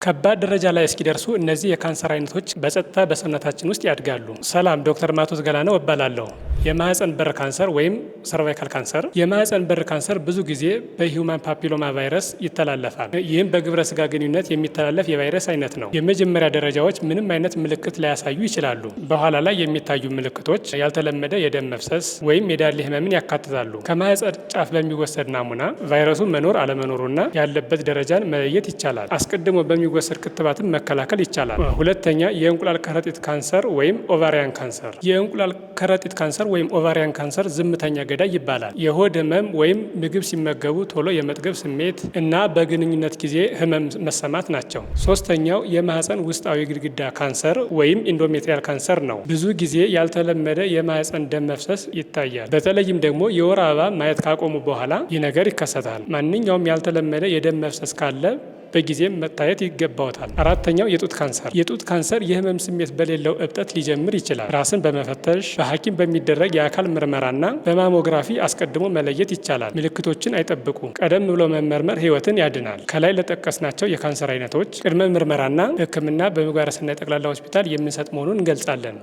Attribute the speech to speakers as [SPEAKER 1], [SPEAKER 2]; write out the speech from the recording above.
[SPEAKER 1] ከባድ ደረጃ ላይ እስኪደርሱ እነዚህ የካንሰር አይነቶች በጸጥታ በሰውነታችን ውስጥ ያድጋሉ። ሰላም፣ ዶክተር ማቶስ ገላነው እባላለሁ። የማህፀን በር ካንሰር ወይም cervical cancer። የማህፀን በር ካንሰር ብዙ ጊዜ በ human papilloma virus ይተላለፋል። ይህም በግብረ ስጋ ግንኙነት የሚተላለፍ የቫይረስ አይነት ነው። የመጀመሪያ ደረጃዎች ምንም አይነት ምልክት ላያሳዩ ይችላሉ። በኋላ ላይ የሚታዩ ምልክቶች ያልተለመደ የደም መፍሰስ ወይም የዳሌ ህመምን ያካትታሉ። ከማህፀን ጫፍ በሚወሰድ ናሙና ቫይረሱ መኖር አለመኖሩና ያለበት ደረጃን መለየት ይቻላል። አስቀድሞ በሚወሰድ ክትባትን መከላከል ይቻላል። ሁለተኛ፣ የእንቁላል ከረጢት ካንሰር ወይም ovarian cancer። የእንቁላል ከረጢት ካንሰር ወይም ovarian cancer ዝምተኛ ገዳይ ይባላል። የሆድ ህመም ወይም ምግብ ሲመገቡ ቶሎ የመጥገብ ስሜት እና በግንኙነት ጊዜ ህመም መሰማት ናቸው። ሶስተኛው የማህፀን ውስጣዊ ግድግዳ ካንሰር ወይም endometrial cancer ነው። ብዙ ጊዜ ያልተለመደ የማህፀን ደም መፍሰስ ይታያል። በተለይም ደግሞ የወር አበባ ማየት ካቆሙ በኋላ ይህ ነገር ይከሰታል። ማንኛውም ያልተለመደ የደም መፍሰስ ካለ በጊዜም መታየት ይገባዎታል። አራተኛው የጡት ካንሰር። የጡት ካንሰር የህመም ስሜት በሌለው እብጠት ሊጀምር ይችላል። ራስን በመፈተሽ፣ በሐኪም በሚደረግ የአካል ምርመራና በ mammography አስቀድሞ መለየት ይቻላል። ምልክቶችን አይጠብቁ። ቀደም ብሎ መመርመር ህይወትን ያድናል። ከላይ ለጠቀስናቸው የካንሰር አይነቶች ቅድመ ምርመራና ሕክምና በምግባረ ሰናይ ጠቅላላ ሆስፒታል የምንሰጥ መሆኑን እንገልጻለን።